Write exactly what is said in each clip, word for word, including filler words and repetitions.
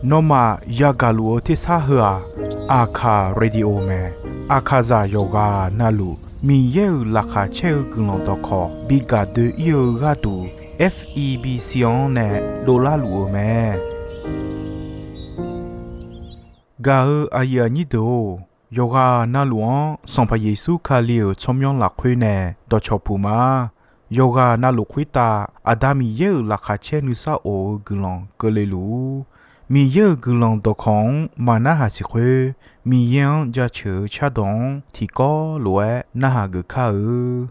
Nawmaf yagaq luf-eu tersar heu-aq, Aqkaq Radio mae. Aqkaqzaq yawqghaq navluf Miqyaer-euq laqkhaq caer-eu guiqlanq dawqkawq bi gaq doe-ir-eu gharduq, F E B C-anr nae dovlar luf-euq mae. Gaq-eu aqyuif aqnyir deuq-or, yawqghaq navluf-anr Sanqpaq Yeqsur Kali-euq tsawrmyanr lafkhoer nae dawqcawq puq ma. Yawqghaq navluf khoertav Aqda Miqyaer-euq laqkhaq caer nuisar of-eu guiqlanq keuvle luf-ur. Miqyaer-euq guiqlanq dawqkawq-anr maqnarhaq siq khoer, Miqyaer-anr jaceuq-eu cardawq-anr tiqkawv lof-aer narhaq geuf kar-eu.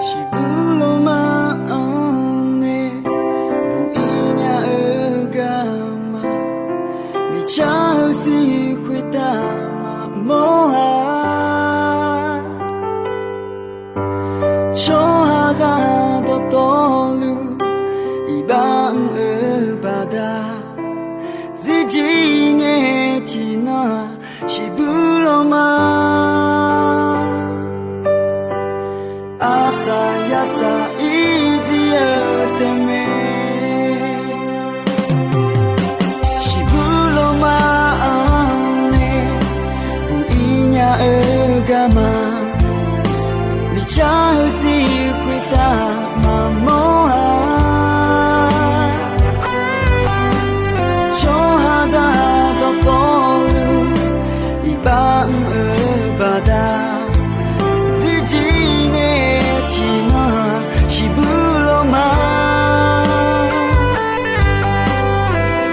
Shiqbuq lawma-anr nae buq-ir nya-eu garma, miqcar-eu sir khoertav maqmawr-a. Tsawrhaqzaq dawqtawvluf iqbax mr-eu baqda, zirjir ngae tiqnan-aq shiqbuq lawma. Arsaq yarsaq irjir-eu taef mae. Shiqbuq lawma-anr nae buq-ir nya-eu garma, miqcar-eu sir khoertav maqmawr-a. Tsawrhaqzaq dawqtawvluf iqbax mr-eu baqda, zirjir ngae tiqnan-aq shiqbuq lawma.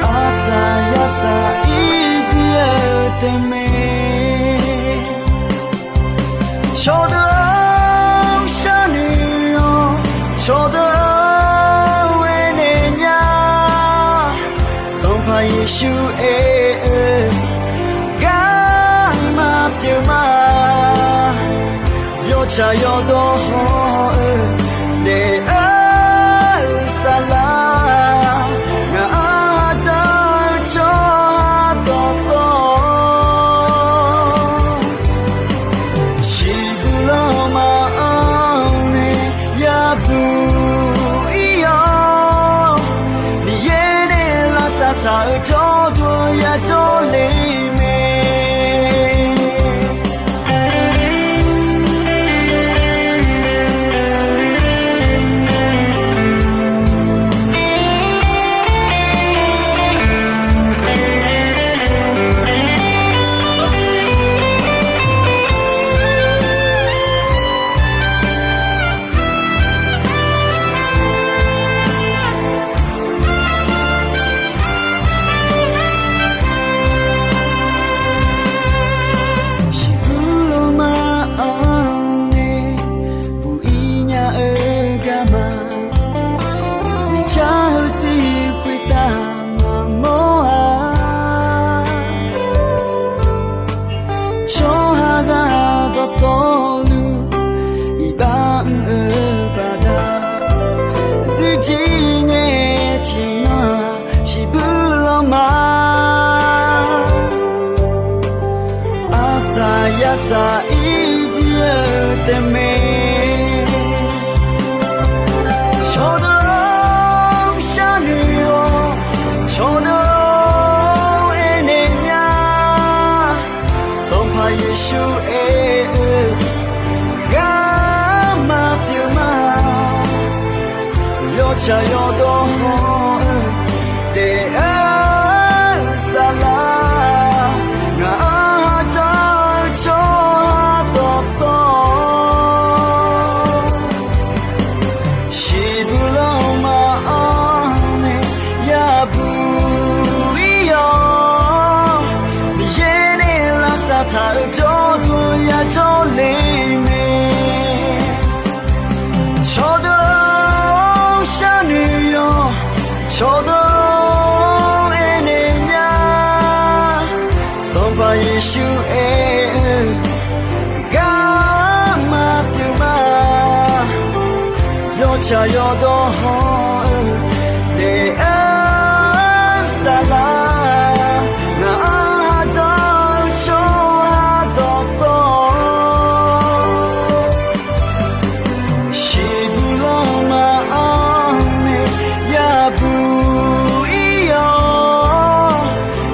Arsaq yarsaq irjir-eu taef mae. Cawqdeuq-anr sharnoeq-awr, cawqdeuq-anr aernaeq nya. Sanqpaq Yeqsur aer-eu, garma pyeuf ma. Yawtsaq yawdawr haw-eu daef-eu saflar, ngaq-anr dzaq-eu tsawrhaq dawqtawv, shiqbuq lawma-anr nae yabuq ir-awr, Miqyaer nae lavsav taq-euq jawrduq yajawr le mae. Shiqbuq lawma-anr nae buq-ir nya-eu garma, miqcar-eu sir khoertav maqmawr-a. Tsawrhaqzaq dawqtawvluf iqbax mr-eu baqda, zirjir ngae tiqnan-aq shiqbuq lawma. Arsaq yarsaq irjir-eu taef mae. Cawqdeuq-anr sharnoeq-awr, cawqdeuq-anr aernaeq nya. Sanqpaq Yeqsur aer-eu, garma pyeuf ma. Yawtsaq yawdawr haw-eu daef-eu saflar, ngaq-anr dzaq-eu tsawrhaq dawqtawv, shiqbuq lawma-anr nae yabuq ir-awr, Miqyaer nae lavsav taq-euq jawrduq yajawr le mae. Cawqdeuq-anr sharnoeq-awr, Tsaq yawdawr hawr-eu daef-eu saflar, ngaq-anr aqdzawr-eu tsawrhaq dawqtawv, shiqbuq lanma-anr nae yabuq ir-awr,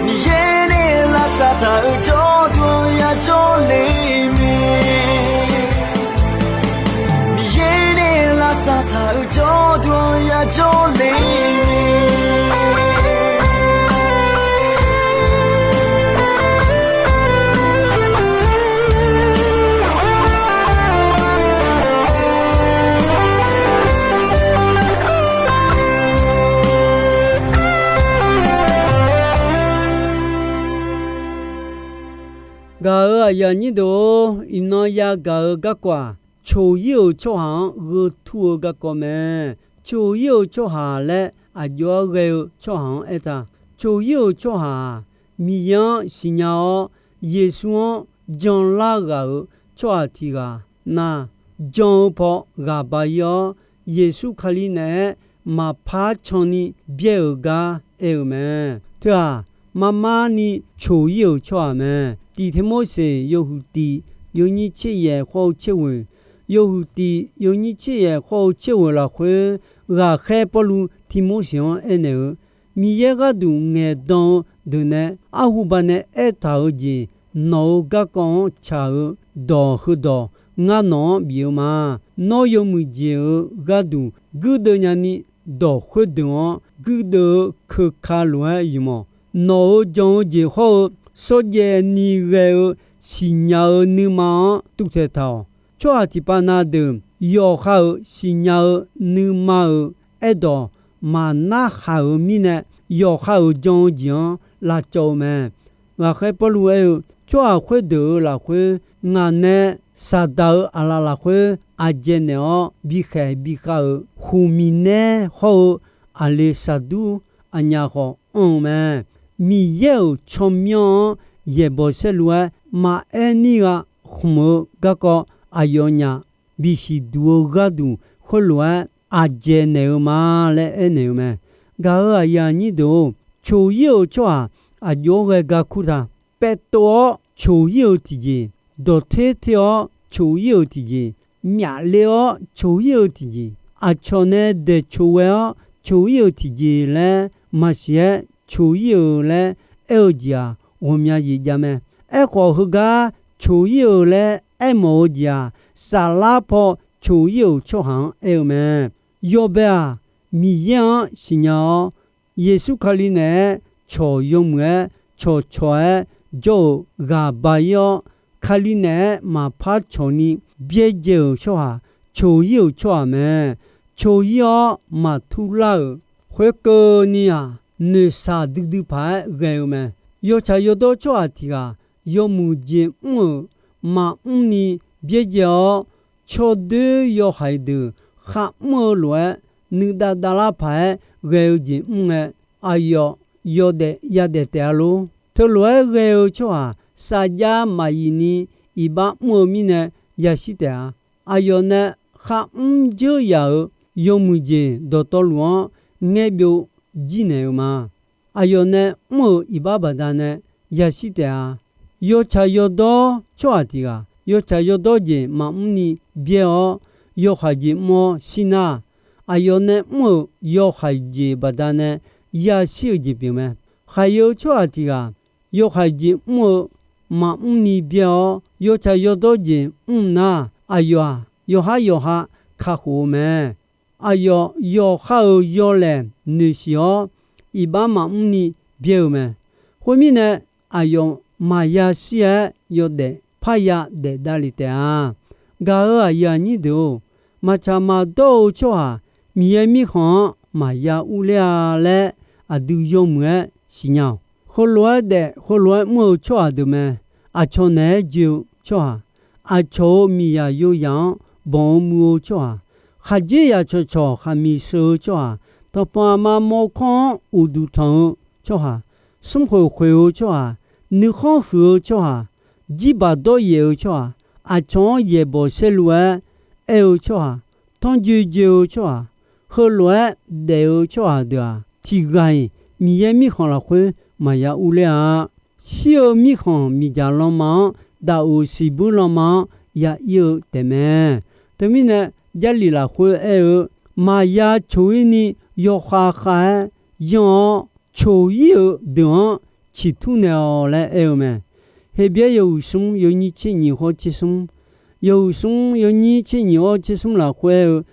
Miqyaer nae lavsav taq-euq jawrduq yajawr le mae. Miqyaer nae lavsav taq-euq jawrduq yajawr le. Gaq-euq aqyuif aqnyir deuq-or, iqnan yagaq-eu garkawv-aq, coq-ir-euq tsawrhaq-anr gheutur-eu garkawv mae. Coq-ir-euq tsawrhaq laer aqjox-aer ghae-eu tsawrhaq-anr aertaq. Coq-ir-euq tsawrhaq-aq, Miqyaer-anr siqnya-awr, Yeqsur-anr janlar ghaq-euq tsawrhaq tiq ghaq nar, jan-eu paw ghaq ba-ir-awr, Yeqsur Kali naeq-aer maqpar canni byaer-euq gar aer-eu mae. Teu-aq, marmar ni coq-ir-euq tsawrhaq mae. Tiq Tirmorseq yawhuiq tiq yawnyir tser yaef khawr-eu tser ghoeq, yawhuiq tiq yawnyir tser yaef khawr-eu tser ghoeq lafkhoer, ghaqkhaer Pawrluv Tirmorseq-anr aernaeq-eu, Miqyaer gharduq ngaeqdan-eu deuq nae arhu ba nae aertaq-euq jeq, nawq-euq garkawv-anr tsaq-eu dawq heudawq ngar nawq-anr bif-eu ma. Nawr yawmuiq jeq-euq gharduq guirdeuv nyani, dawq khoerdeuq-anr guirdeuv-eu keuka lof-aer yuf mawq. Nawq-euq jan-eu jeq hawr-eu shawrjaev ni ghae-eu siqnya-eu nuima-anr tuvtaeq taq-awq. Tsawrhaq tiqpav na deuq yawqha-euq siqnya-eu nuima-euq aerdawq maqnar khaq-euq mirnae, yawqha-euq jan-eu jeq-anr lavcawv-eu mae. Ghaqkhaer Pawrluv aer-eu, tsawrhaq khoerdeuq-euq lafkhoer ngaq nae Saqdaq-euq aqlaf lafkhoer aqdzaeq naeq-awr bikhaeq bikhav-euq huqmiq naer hawr-eu aqli saqdur aqnyaf khawf anr-eu mae. Miqyaer-euq tsawrmyanr-anr yaeqbawq saerlu-aer maqaer nir gha khmq-eu garkawv aqyawfnyaf bisiq duq-eu gharduq khoerlof-aer aqdzaeq naeq-eu ma laer aernaeq-eu mae. Gaq-euq aqyuif aqnyir deuq-or, coq-ir-euq tsawrhaq aqjox-aer ghae gar kur ta. Paevtov-awr coq-ir-eu tiqjeq, dawqter ter-awr coq-ir-eu tiqjeq, myafle-awr coq-ir-eu tiqjeq, aqcawq nae daeqcoq ghae-awr coq-ir-eu tiqjeq laer maqsiq-aer coq-ir-eu laer aer-eu jeq-aq, ghawqmya jeq jav mae. Aerkhawf, heugar coq-ir-eu laer aermawf-eu jeq-aq, saflar paw coq-ir-euq tsawrhaq-anr aer-eu mae. Yawbae-aq, Miqyaer-anr siqnya-awr, Yeqsur Kali naeq-aer cawq yawmuiq-aer cawqcawq-aer jawr-euq ghaq ba-ir-awr, Kali naeq-aer maqpar cawq ni byaerdzae-euq tsawrhaq, coq-ir-euq tsawrhaq mae. Coq-ir-awr maqtur lar-euq khoerkeuvni-aq, noeqshaq duidui paq-aer ghae-eu mae. Yawtsaq yawdawr tsawrhaq tiq ghaq yawmuiq jeq mr-euq maqmr ni byaerdzae-awr, tsawrdoer yawhaiq deuq kharmr-eu lof-aer nuidav davlar paq-aer ghae-eu jeq mr ngae, aqyawf yawdaef yadaef taef-a lor. Teulof-aer ghae-eu tsawrhaq safjav maqyif ni iqbax mr-eu mirnae yashir taef-a. Aqyawf nae kharmr dzeur yaf-euq yawmuiq jeq dawqtawvluf-anr ngaer byov jir naeq-eu ma. Aqyawf nae mr-euq iqbax baqdanae yashir taef-a. Yawtsaq yawdawr tsawrhaq tiq ghaq yawtsaq yawdawr jeq maqmr ni byaer-awr, yawhaiq jeq mr-awr shir nar, aqyawf nae mr-euq yawhaiq jeq baqdanae yashir-eu jeq pyeuf mae. Khaqyae-eu tsawrhaq tiq ghaq yawhaiq jeq mr-eu maqmr ni byaer-awr, yawtsaq yawdawr jeq mr nar, aqyawf-aq, yawqhar yawqha kakhof-eu mae. Aqyawf yawqha-euq yawlaeq noeqshiq-awr, iqbax maqmr ni byaer-eu mae. Khoermirnae, aqyawf maqya shir-aer yawdaef parya daef davle taef-a. Gaq-euq aqyuif aqnyir deuq-or, maqtsaq maqdawr-eu tsawrhaq Miqyaer mirkhanq-anr maqya urler-a laer aqdui yawmuiq-aer siqnya-awq. Heulof-aer daef heulof-aer mr-eu tsawrhaq deuq mae. Aqcawq naeq-aer joe-eu tsawrhaq, aqcawq-euq miqzaq yozaq-anr banq-eu muiv-eu tsawrhaq, khaqdzerzaq cawqcawq khaqmiq sheu-eu tsawrhaq, tanqpanq aqma mawrkawr-anr uqduq tanq-eu tsawrhaq, smrkhoeq khoeq-eu tsawrhaq, nuikhanr huiq-eu tsawrhaq, jirbaq dawryaef-eu tsawrhaq, aqcawq-anr yaeqbawq saerlu-aer aer-eu tsawrhaq, tanrjoe joe-eu tsawrhaq, heulof-aer daef-eu tsawrhaq deuq-aq, tiq ghaq-iq Miqyaer mirkhanq lafkhoer maqya urler-a. Shir-eu mirkhanq miqdzaq lanma-anr, daqoq siqbuir lanma-anr ya ir-eu taefmae. Teumirnae, Jarlif lafkhoer aer-eu, maqya coq-ir ni yawkhav khav-aer yanr-awr, coq-ir-euq deuq-anr ciqtur naeq-awq laer aer-eu mae. Heqbyaer yawhuiq smr yawnyir tser nyiq hawr tser smr, yawhuiq smr yawnyir tser nyiq hawr tser smr lafkhoer aer-eu,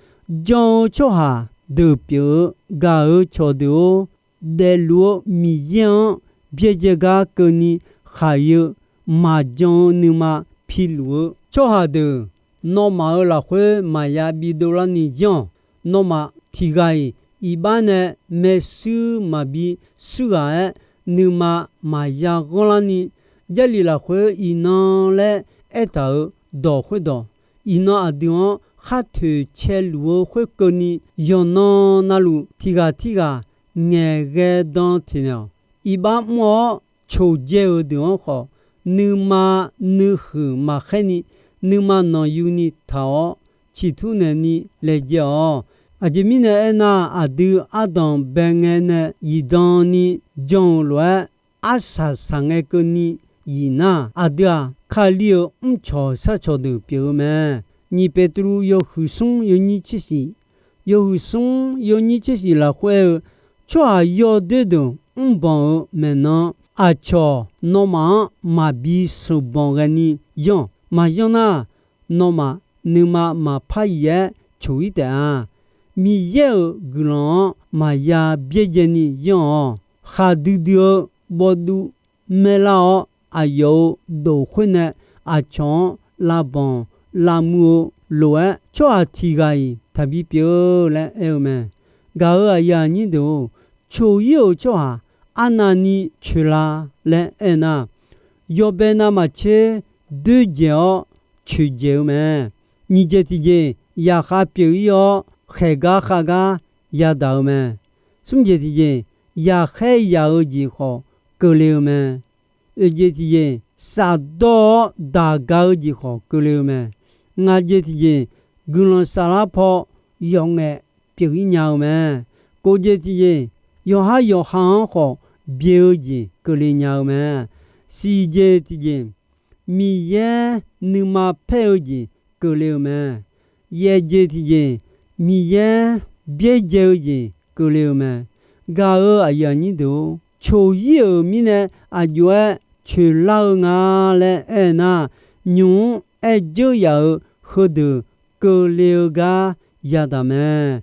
jan-eu tsawrhaq deuq pyeuf-eu gaq-euq cawqdeuq-or, daefluf-eu Miqyaer-anr byaerdzae gar keuvni khaq-eu maqjan-eu nuima piluf-eu tsawrhaq deuq, nawmaf-euq lafkhoer maqya bidov larni yanr-awq. Nawmaf tiq ghaq-iq iqbax nae maershuir maqbi shuir ghaq-aer, nuima maqya ghanr larni, Jarlif lafkhoer iqnan laer aertaq-euq dawq khoerdawq, iqnan aqdui-anr khar toeq caeluf-eu khoerkeuvni, yawqnan navluf tiq ghaq tirghaq ngaeqghae dan teq naeq-awq. Iqbax mr-awr coqdzae-euq deuq-anr khawf, nuima nuihuiq maqkhaer ni, nuima nanqyuni taq-awr, ciqtur naeqni laejae-awq. Aqjeq mirnae aernar, aqdui ardanq bae ngae nae zifdan ni jan-euq lof-aer, arsaq saqngae keuvni zif nar, aqdui-aq, Kali-euq mrcawq sarcawq deuq pyeuf-eu mae. Nyiq Beqtuvluv yawhuiq smr yawnyir tser shiq, yawhuiq smr yawnyir tser shiq lafkhoer aer-eu, tsawrhaq yawdoer deuq mrbanq-eu maeqnan, aqcawq nawmaf-anr maqbi sheuqbanq ghaeni yanr-awq. Maqyanr nar, nawmaf nuima maqpar yif-aer coq-ir taef-a. Miqyaer-euq guiqlanq-anr maqya byaerdzae ni yanr-awq. Khaqdui dui-eu bawvduv maerlar-awr, aqyawf-euq dof khoer nae aqcawq-anr lavbanq lavmuiq-eu lof-aer, tsawrhaq tiq ghaq-iq taqbi pyeuf-eu laer aer-eu mae. Gaq-euq aqyuif aqnyir deuq-or, coq-ir-euq tsawrhaq arnavni coeqla laer aernar, yawbae navmaqtser doerdzaeq-awr coeqdzaeq-eu mae. Nyiq jeq tiqjeq, yaqkhav pyeuf-ir-awr, khaeq gar khav gar yadaq-eu mae. Smr jeq tiqjeq, yaqkhaer yaq-eu jeq khawf keuvle-eu mae. Oeq jeq tiqjeq, shafdawr-awr daq ga-eu jeq khawf keuvle-eu mae. Ngaq jeq tiqjeq, guiqlanq saflar paw yawf ngaef pyeuf-ir nya-eu mae. Kof jeq tiqjeq, yawqhar yawqha-anr khawf byae-eu jeq keuvle nya-eu mae. Siq jeq tiqjeq, Miqyaer nuima paer-eu jeq keuvle-eu mae. Yaef jeq tiqjeq, Miqyaer byaerdzae-eu jeq keuvle-eu mae. Gaq-euq aqyuif aqnyir deuq-or, coq-ir-euq mirnae aqjox-aer coeqlar-eu nga laer aernar, nymq-mr aer dzeur yaf-euq heudeuq keuvle-eu gar yadaq mae.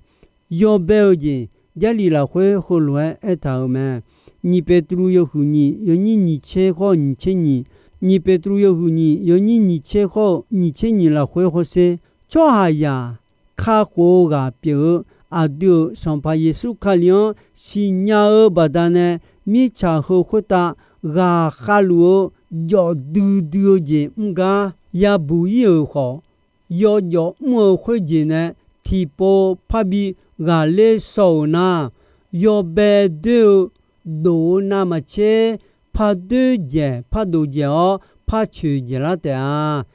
Yawbae-eu jeq, Jarlif lafkhoer heulof-aer aertaq-euq mae. Nyiq Beqtuvluv yawhuiq nyiq yawnyir nyiq tser khawr nyiq tser nyiq, Nyiq Beqtuvluv yawhuiq nyiq yawnyir nyiq tser khawr nyiq tser nyiq lafkhoer hawsher, tsawrhaqzaq kakhof-eu ghaq pyeuf-eu aqdui-euq Sanqpaq Yeqsur Kali-anr siqnya-eu baqdanae, mirtsaq heu khoertav ghaqkhav luf-eu jawf duidui-eu jeq mr gar yabuq-ir-euq khawf, yawjawf mr-eu khoerjeq nae tiqpov parbi ghaqler shaw-euq nar, yawbae doer-eu dof-eu navmaqtser par doer dzaeq par dof dzaeq-awr par coeq dzaeqlar taef-a.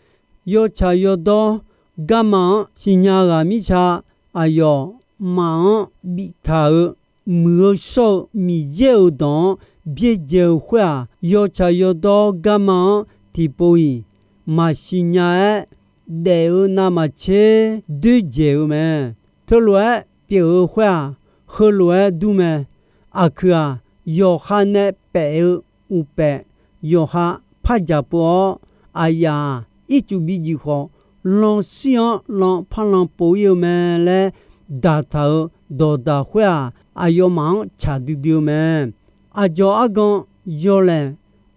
Yawtsaq yawdawr garma-anr siqnya ghaq mirtsa aqyawfmaf-anr biftaq-eu muiq-eu shawr-eu Miqyaer-euq dawq-anr byaerdzae-eu khoer-aq, yawtsaq yawdawr garma-anr tiqpov-iq maqsiq nya-aer daef-eu navmaqtser doer dzaeq-eu mae. Teulof-aer pyeuf-eu khoer-aq, heulof-aer dur mae. Aqkuiq-aq, yawqha nae paef-eu uqpaef yawqha par dzaq pov-awr, aqyaf-aq, ircuf bi juif khawf, lanshir-anr lan par lan pov-ir-eu mae laer daqtaq-euq dawqdaq khoer-aq, aqyawfmaf-anr tsaq duidui-eu mae. Aqdzawq argan yawlaeq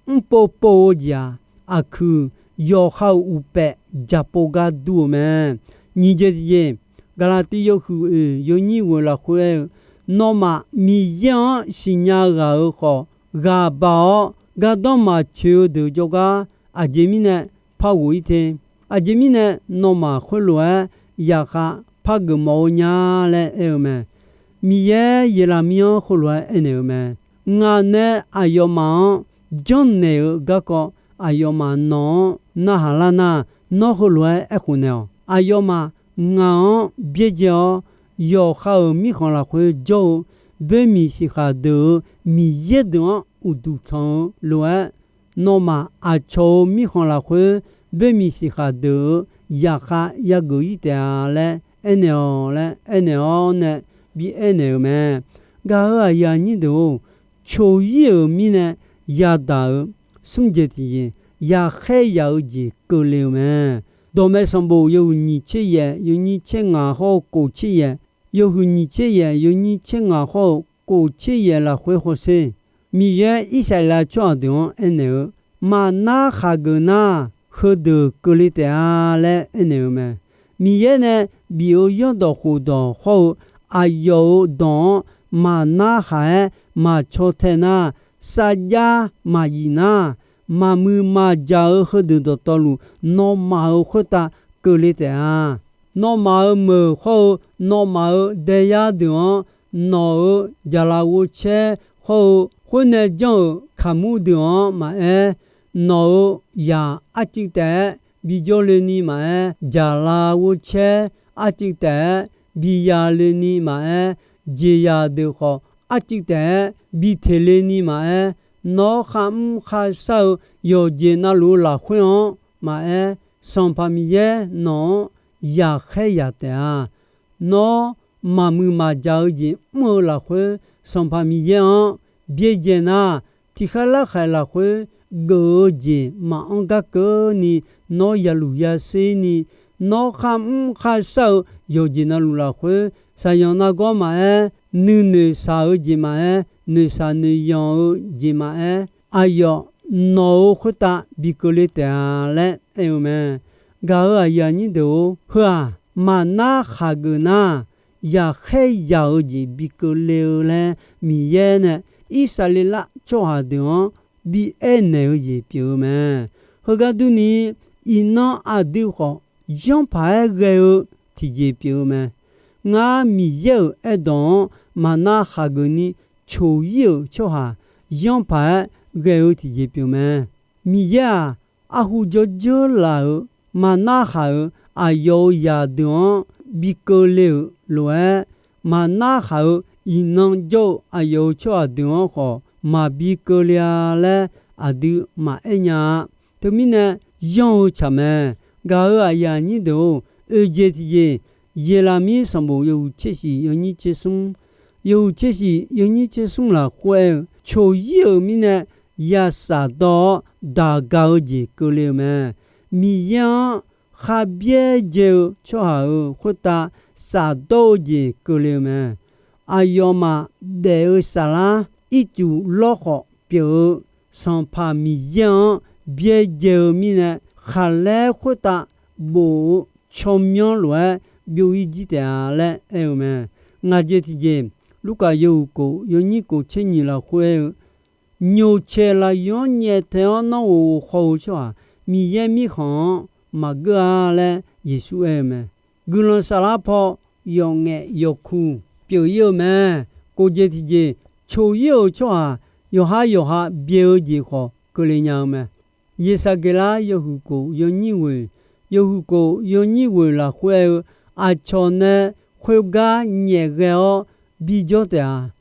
mrpov pov-eu jeq-aq, aqkuiq yawqha-euq uqpaef dzaq pov gar dur-eu mae. Nyiq jeq tiqjeq, Gaqlaqtiv yawhuiq oeq yawnyir ghoeq lafkhoer aer-eu, nawmaf Miqyaer-anr siqnya ghaq-euq khawf, ghaq baq-awr gardanr maqtsoeq-eu deuq jawrgar, aqjeq mirnae par ghof-ir te. Aqjeq mirnae nawmaf khoerlof-aer yaqkhav par geufmawf-eu nya laer aer-eu mae. Miqyaer Yeqlaqmir-anr heulof-aer aernaeq-eu mae. Ngaq nae aqyawfmaf-anr janrnaeq-eu garkawv aqyawfmaf nawq-anr narhaq lar nar, nawr heulof-aer aerkhof naeq-awq. Aqyawfmaf ngaq-anr byaerdzae-awr, yawqha-euq mirkhanq lafkhoer jawr-eu boermiq siqkhaq deuq-euq miqyaer deuq-anr uqduq tanq-eu lof-aer, nawmaf aqcawq-euq mirkhanq lafkhoer boermiq siqkhaq deuq-euq zaqkhav yageuf-ir taef-a laer aernaeq-awq laer aernaeq-awr nae bi aernaeq-euq mae. Gaq-euq aqyuif aqnyir deuq-or, coq-ir-euq mirnae yadaq-euq smr jeq tiqjeq, yaqkhaer yaq-eu jeq keuvle-eu mae. Dawqmaeq sanqbof yawhuiq nyiq tser yaef, yawnyir tser ngaq hawr-eu kof tser yaef, yawhuiq nyiq tser yaef, yawnyir tser ngaq hawr-eu kof tser yaef lafkhoer hawsher. Miqyaer Irsaqleqlav tsawrhaq deuq-anr aernaeq-eu, maqnar khaqgeuf nar, heudeuq keuvle taef-a laer aernaeq-eu mae. Miqyaer nae bif-eu zanrdawq khofdawq hawr-eu aqyawf-euq dawq-anr maqnar khaq-aer maqcaw tae nar, sarjax maqyif nar, maqmuiq maqjaq-eu heudeuq dawqtawvluf nawmaf-euq khoertav keuvle taef-a. Nawmaf-euq meuq hawr-eu nawmaf-euq daeyar deuq-anr, nawq-euq jaqlaf ghovcaer hawr-eu khoernae janr-euq kaqmur deuq-anr maqaer, nawq-euq zaq arcuiv taef-aer bijawr le ni maqaer, jaqlaf ghovcaer arcuiv taef-aer biya le ni maqaer, jeqzaq deuq khawf arcuiv taef-aer biteq le ni maqaer, nawr kharmr kharshar-eu yawqjeq navluf-eu lafkhoer-anr maqaer, Sanqpaq Miqyaer nawq-anr yaqkhaer yaq taef-a. Nawr maqmuiq maqjaq-eu jeq mr-eu lafkhoer, Sanqpaq Miqyaer-anr byaerdzae nar, tiqkhaer larkhaeq lafkhoer geuf-eu jeq maqanr gar keuvni, nawr yaluf yaser ni, nawr kharmr kharshar-eu yawqjeq navluf lafkhoer, shaqyanq nargawr maqaer, nuinoeq shaq-eu jeq maqaer, noeqshaq noeqyanq-eu jeq maqaer, aqyawf nawq-euq khoertav bi keuvle taef-a laer aer-eu mae. Gaq-euq aqyuif aqnyir deuq-or, heu-aq, maqnar khaqgeuf nar, yaqkhaer yaq-eu jeq bi keuvle-eu laer Miqyaer nae Irsaqleqlav tsawrhaq deuq-anr bi aernaeq-eu jeq pyeuf-eu mae. Heugar durni, iqnan aqdui khawf yanrpaq-aer ghae-eu tiqjeq pyeuf-eu mae. Ngar Miqyaer-euq aerdawq-anr maqnar khaqgeuf ni coq-ir-euq tsawrhaq yanrpaq-aer ghae-eu tiqjeq pyeuf mae. Miqyaer-aq, arhu jawrjeur laf-euq maqnar khaq-euq aqyawf-euq zaqdeuq-anr bi keuvle-euq lof-aer, maqnar khaq-eu iqnan jawr-eu aqyawf-euq tsawrhaq deuq-anr khawf maqbi keuvle-a laer aqdui maqaer nya-a. Teumirnae, yanr-eu tsaq mae. Gaq-euq aqyuif aqnyir deuq-or, oeqjeq tiqjeq, Yeqlaqmir sanqbof yawhuiq tser shif yawnyir tser smr, yawhuiq tser shif yawnyir tser smr lafkhoer aer-eu, coq-ir-euq mirnae ya shafdawr-awr daq gaq-eu jeq keuvle-eu mae. Miqyaer-anr khar byaerdzae-eu tsawrhaq-euq khoertav shafdawr-eu jeq keuvle-eu mae. Aqyawfmaf daef-eu saflar ircuf lawrkhawf pyeuf-eu Sanqpaq Miqyaer-anr byaerdzae-eu mirnae, khaqlaer khoertav bof-eu tsawrmyanr lof-aer byov-ir jir taef-a laer aer-eu mae. Ngaq jeq tiqjeq, Lurkaf yawhuiq kof yawnyir kof tser nyiq lafkhoer aer-eu, nyoqcaeq lafyur-anr nyaeftae-awr nawr ghof ghof khaw-eu tsawrhaq Miqyaer Mirkhanq-anr maqgeur-a laer Yeqsur aer-eu mae. Guiqlanq saflar paw yawf ngaef yawf kuq pyeuf-ir-eu mae. Kof jeq tiqjeq, coq-ir-euq tsawrhaq yawqhar yawqha byae-eu jeq khawf keuvle nya-eu mae. Yeqsaqgeqlar yawhuiq kof yawnyir ghoeq, yawhuiq kof yawnyir ghoeq lafkhoer aer-eu, aqcawq nae khoergar nyaef ghae-awr bijawr taef-a.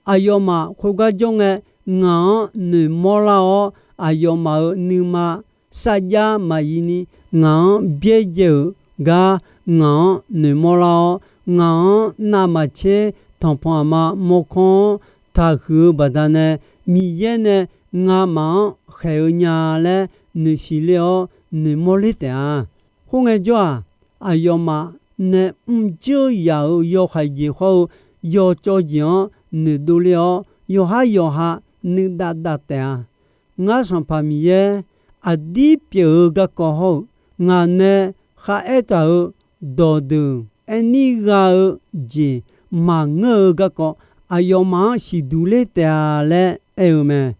Aqyawfmaf khoergar jawr ngae, ngaq-anr noeqmawr lar-awr, aqyawfmaf-euq nuima sarjax maqyif ni, ngaq-anr byaerdzae-euq gar ngaq-anr noeqmawr lar-awr, ngaq-anr navmaqtser tanqpanq aqma mawrkawr-anr taqhuiq-eu baqdanae, Miqyaer nae ngamaf-anr khaeq-eu nya laer noeqsiq ler-awr noeqmawr ler taef-a. Khoerngae jawr-aq, aqyawfmaf nae mrjeur yaf-euq yawhaiq jeq hawr-eu yawcawv jeq-anr noeqdov ler-awr, yawqhar yawqha nuidav dav taef-a. Ngar Sanqpaq Miqyaer aqdir pyeuf-eu garkawv hawr-eu, ngaq nae kharaer taq-euq dawqdeuq aerni gha-eu jeq maqngeur-eu garkawv, aqyawfmaf-anr siqduq ler taef-a laer aer-eu mae.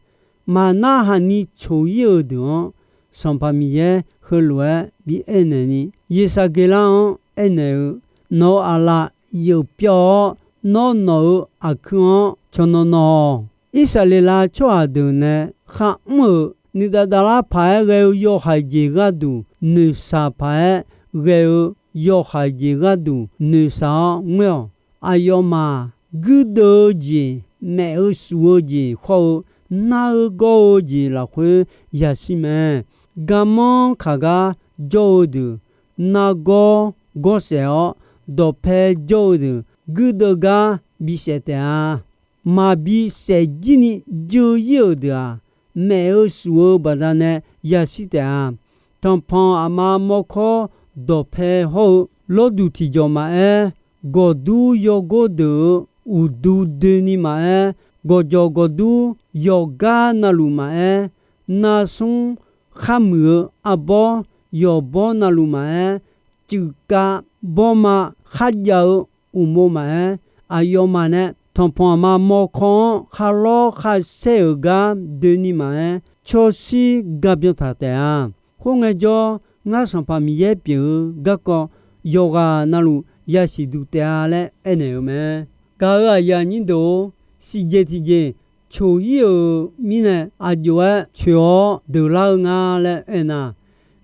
Maqnarhaq ni coq-ir-euq deuq-anr, Sanqpaq Miqyaer heulof-aer bi aernaeq ni, Yeqsaqgeqlar-anr aernaeq-eu, Nawq-euq aqlaf yeuf pyawv-awr, nawr nawq-euq aqkuir-anr cawqnawq nawq-awq. Irsaqleqlav tsawrhaq deuq nae kharmr-euq nuidav davlar paq-aer ghae-eu yawhaiq jeq gharduq noeqshaq paq-aer ghae-eu yawhaiq jeq gharduq noeqshaq-awr ngoer-awq. Aqyawfmaf guirdeuv-eu jeq, maef-eu shuf-eu jeq hawr-eu nar-eu gawr-eu jeq lafkhoer yashir mae. Garmanr kaq gar jawr-eu deuq nargawr gawrsaef-awr, dawqpae jawr-eu deuq guirdeuv gar bisaef taef-a. Maqbi saefjir ni dzeur-ir-euq deuq-aq, maef-eu shuf-eu baqdanae yashir taef-a. Tanqpanq aqma mawrkawr dawqpae hawr-eu lawrduq tiqjawq maqaer, gawqdur yawgor deuq-euq uqdu doeni maqaer, gawqjawq gawqdur yawqgar navluf maqaer, narsmr kharmuiq-eu arbawr yawqbawr navluf maqaer, cuifkav bawrma kharjav-eu uqmov maqaer, aqyawfmaf nae tanqpanq aqma mawrkawr-anr kharlawr kharsaer-euq gar doeni maqaer, tsawrshir garbyan taq taef-a. Khoerngae jawr, ngar Sanqpaq Miqyaer pyeuf-eu garkawv yawqghaq navluf yasiq duq taef-a laer aernaeq-eu mae. Gaq-euq aqyuif aqnyir deuq-or, siqjeq tiqjeq coq-ir-euq mirnae aqjox-aer coeq-awr deuqlar-eu nga laer aernar,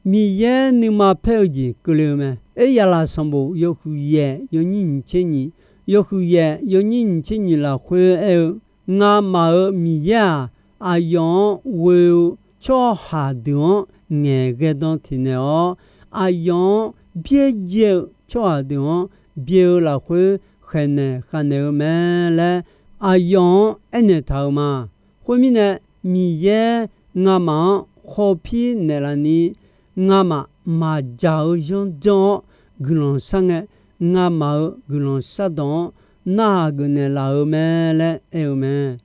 Miqyaer nuima paer-eu jeq keuvle-eu mae. Eryaqlaf sanqbof yawhuiq yaef yawnyir nyiq tser nyiq, yawhuiq yaef yawnyir nyiq tser nyiq lafkhoer aer-eu, Ngamaf-euq Miqyaer-aq, aqyawf-anr ghoe-eu tsawrhaq deuq-anr ngaeqghae dan teqnaeq-awr, aqyawf-anr byaerdzae-eu tsawrhaq deuq-anr byae-eu lafkhoer khaeqnaeq khavnaeq-eu mae laer aqyawf-anr aernaeq taq-euq ma. Khoermirnae, Miqyaer ngamaf-anr khawpir naeqlaf ni, ngamaf maqdzaq-eu zanr janr-awr guiqlanq shar ngae, ngamaf-euq guiqlanq shardawq-anr narhaq geuf naeqlaf-euq mae laer aer-eu mae.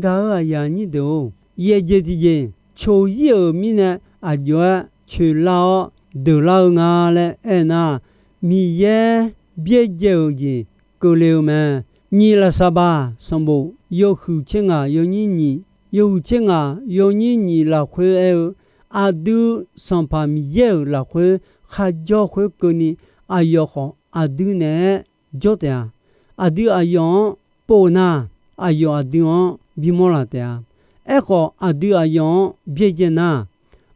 Gaq-euq aqyuif aqnyir deuq-or, yaeqjeq tiqjeq coq-ir-euq mirnae aqjox-aer coeqlar-awr deuqlar-eu nga laer aernar, Miqyaer byaerdzae-euq jeq keuvle-eu mae. Nyiq Lafsaqbaq sanqbof yawhuiq tser ngaq yawnyir nyiq, yawhuiq tser ngaq yawnyir nyiq lafkhoer aer-eu, aqdui Sanqpaq Miqyaer-euq lafkhoer kharjawr khoerkeuvni, aqyawf khawf aqdui naeq-aer jawr taef-a. Aqdui aqyawf-anr pov nar, aqyawf aqdui-anr bimawr laf taef-a. Aerkhawf, aqdui aqyawf-anr byaerdzae nar,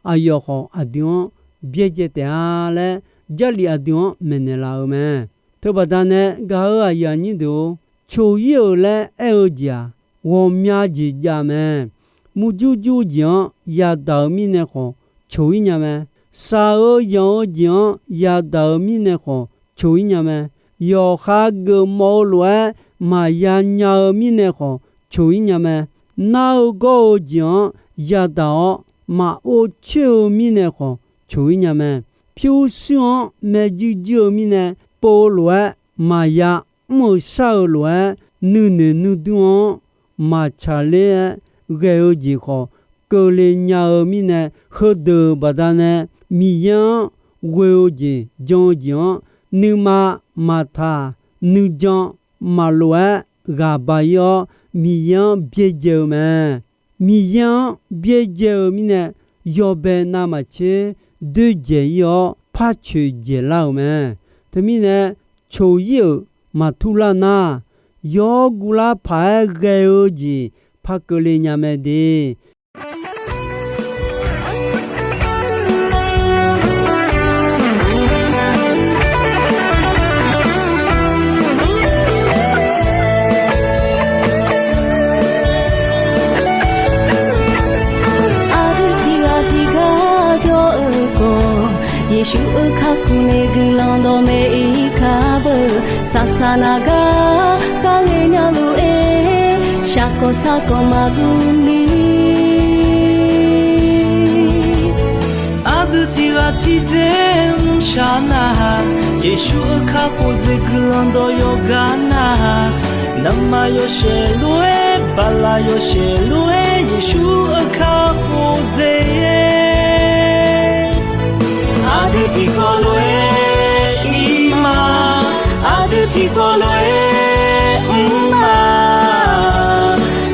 aqyawf khawf aqdui-anr byaerdzae taef-a laer, Jarlif aqdui-anr maeqnaeq laf-eu mae. Teubaqda nae gaq-euq aqyuif aqnyir deuq-or, coq-ir-euq laer aer-eu jeq-aq, ghawqmya jeq jav mae. Murjur jur-eu jeq-anr yadaq-euq mirnae khawf coq-ir nya mae. Shaq-eu yanq-eu jeq-anr yadaq-euq mirnae khawf coq-ir nya mae. Yawqha geufmawf-eu lof-aer maqya nya-eu mirnae khawf coq-ir nya mae. Nar-eu gawr-eu jeq-anr yadaq-awr maqor coer-eu mirnae khawf coq-ir nya mae. Pyurshuir-anr maerjuir juir-eu mirnae pov-eu lof-aer maqya mr-eu shar-eu lof-aer nuinoeq nuidur-anr maqtsaq ler-aer ghae-eu jeq khawf keuvle nya-eu mirnae, heudeuq baqdanae Miqyaer-anr ghoe-eu jeq jan-eu jeq-anr nuima maqtaq nuijan maqlof-aer ghaqba-ir-awr, Miqyaer-anr byaerdzae-eu mae. Miqyaer-anr byaerdzae-eu mirnae, yawbae navmaqtser doerdzaeq-ir-awr, par coeqdzaeq lar-euq mae. Teumirnae, coq-ir-euq maqtur lar nar, yawr guvlar paq-aer ghae-eu jeq par keuvle nya mae de. Aqdui tiqghaq tiqgar jawr-eu khawf, Yeqsur-euq kakhof nae guiqlanq dawqmaeq-ir kar beu. Saqsaq naq gar kharngae nya lof-aer, shaqkawq saqkawq maqguv ni. Aqdui tiqghaq tiqdzer mrshaq nar-aq, Yeqsur-euq kakhof dzaeq guiqlanq dawq yawqgar nar-aq, navmaqtser yawshaef lof-aer, bala yawshaef lof-aer, Yeqsur-euq kakhof dzaeq-aer. Aqdui tiqkawv lof-aer ir ma, aqdui tiqkawv lof-aer mr ma.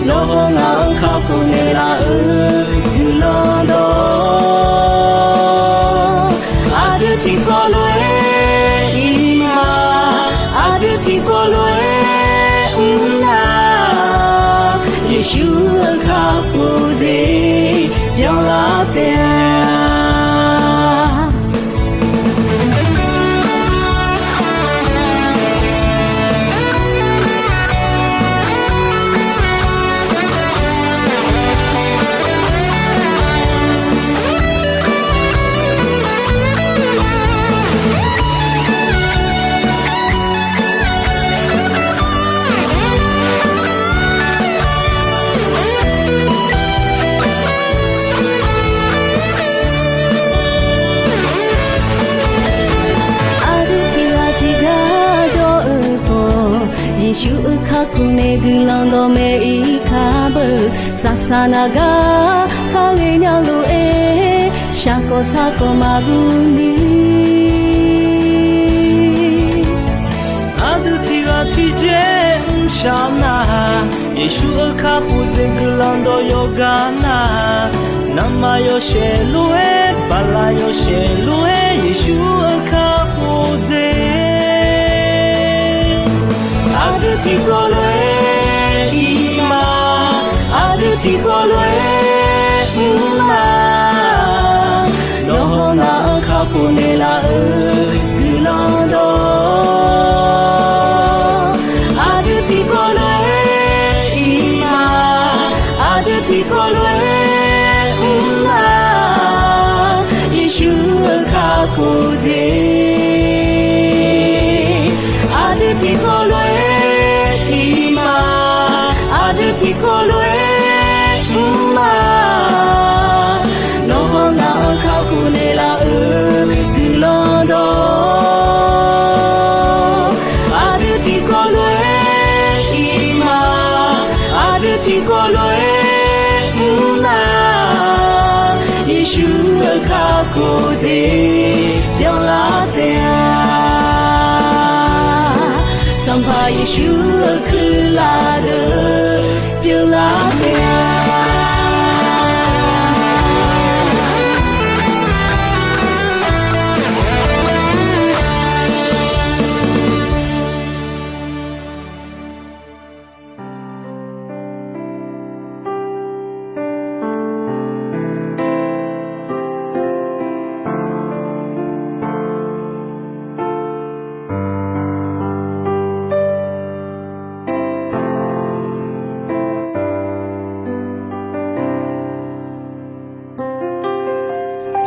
Nawr ngaq-euq kakhof naeqlaf-euq guiqlanq dawq, aqdui tiqkawv lof-aer ir ma, aqdui tiqkawv lof-aer mr na. Yeqsur-euq kakhof dzaeq byanlar taef-a. Yeqsur-euq kakhof nae guiqlanq dawqmaeq-ir kar beu, saqsaq naq gar kar ghae nya lof-aer, shaqkawv sarkawv maqguv ni. Aqdui tiqghaq tiqjeq mrshaq nar, Yeqsur-euq kakhof jeq guiqlanq dawq yawqgar nar, navmaqyawshaef lof-aer, baqlaq yawshaef lof-aer, Yeqsur-euq kakhof jeq aqdui tiqkawv lof-aer ir ma, aqdui tiqkawv lof-aer mr ma. Nawr hawnar-anr kakhof naeqlaf-euq guiqlanq dawq, aqdui tiqkawv lof-aer ir ma, aqdui tiqkawv lof-aer mr ma. Yeqsur-euq kakhof jeq aqdui tiqkawv lof-aer ir ma, aqdui tiqkawv lof-aer mr ma. Nawr hawnar-anr kakhof naeqlaf-euq guiqlanq dawq, aqdui tiqkawv lof-aer ir ma, aqdui tiqkawv lof-aer mr ma. Yeqsur-euq kakhof jeq byanlar taef-a. Sanqpaq Yeqsur-euq kuirlaf deuq pyeuflar taef-a.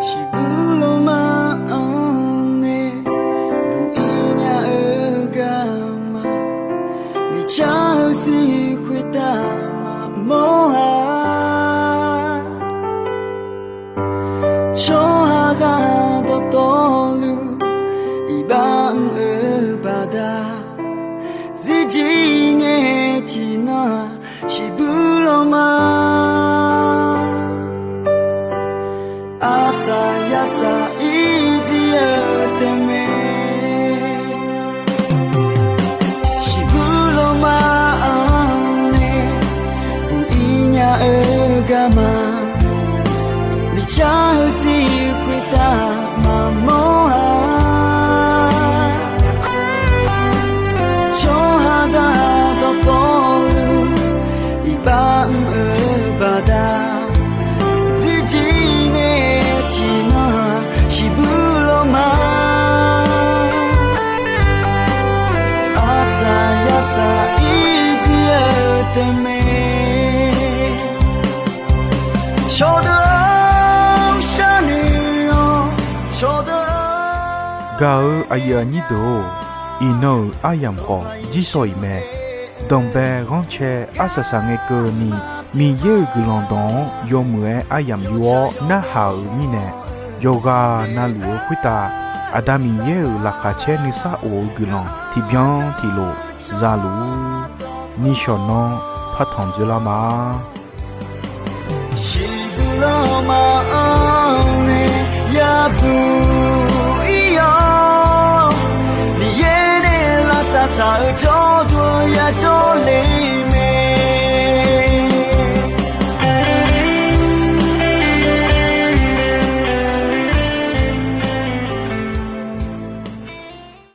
Shiqbuir lawrma anr nae buq-ir nya-eu garma, miqcar-eu siq khoertav maqmawr-a. Tsawrhaqzaq dawqtawvluf iqbax mr-eu baqda, zirjir ngae tiqnan-aq, shiqbuir lawrma arsaq yarsaq ir jir-eu taef mae. Shiqbuir lawrma anr nae buq-ir nya-eu garma, miqcar-eu siq khoertav maqmawr-a. Tsawrhaqzaq dawqtawvluf iqbax mr-eu baqda, zirjir ngae tiqnan-aq, shiqbuir lawrma arsaq yarsaq ir jir-eu taef mae. Cawqdeuq-anr sharnoeq-awq, cawqdeuq-anr. Gaq-eu aqyuif aqnyir deuq-or, iqnan-euq aryamq khawf jir shawq-iq mae. Danqbae ghanrcae arsaq saq ngae keuvni, Miqyaer-euq guiqlanq dawq-anr yawmuiq-aer aryamq yur-awr narhaq-euq mirnae, yawqghaq navluf-eu khoertav Aqda Miqyaer-euq laqkhaq caer nuisar of-eu guiqlanq tiqbyan tiqlof zaluf-ur. Nishawq nanr partanq dzoerlar ma.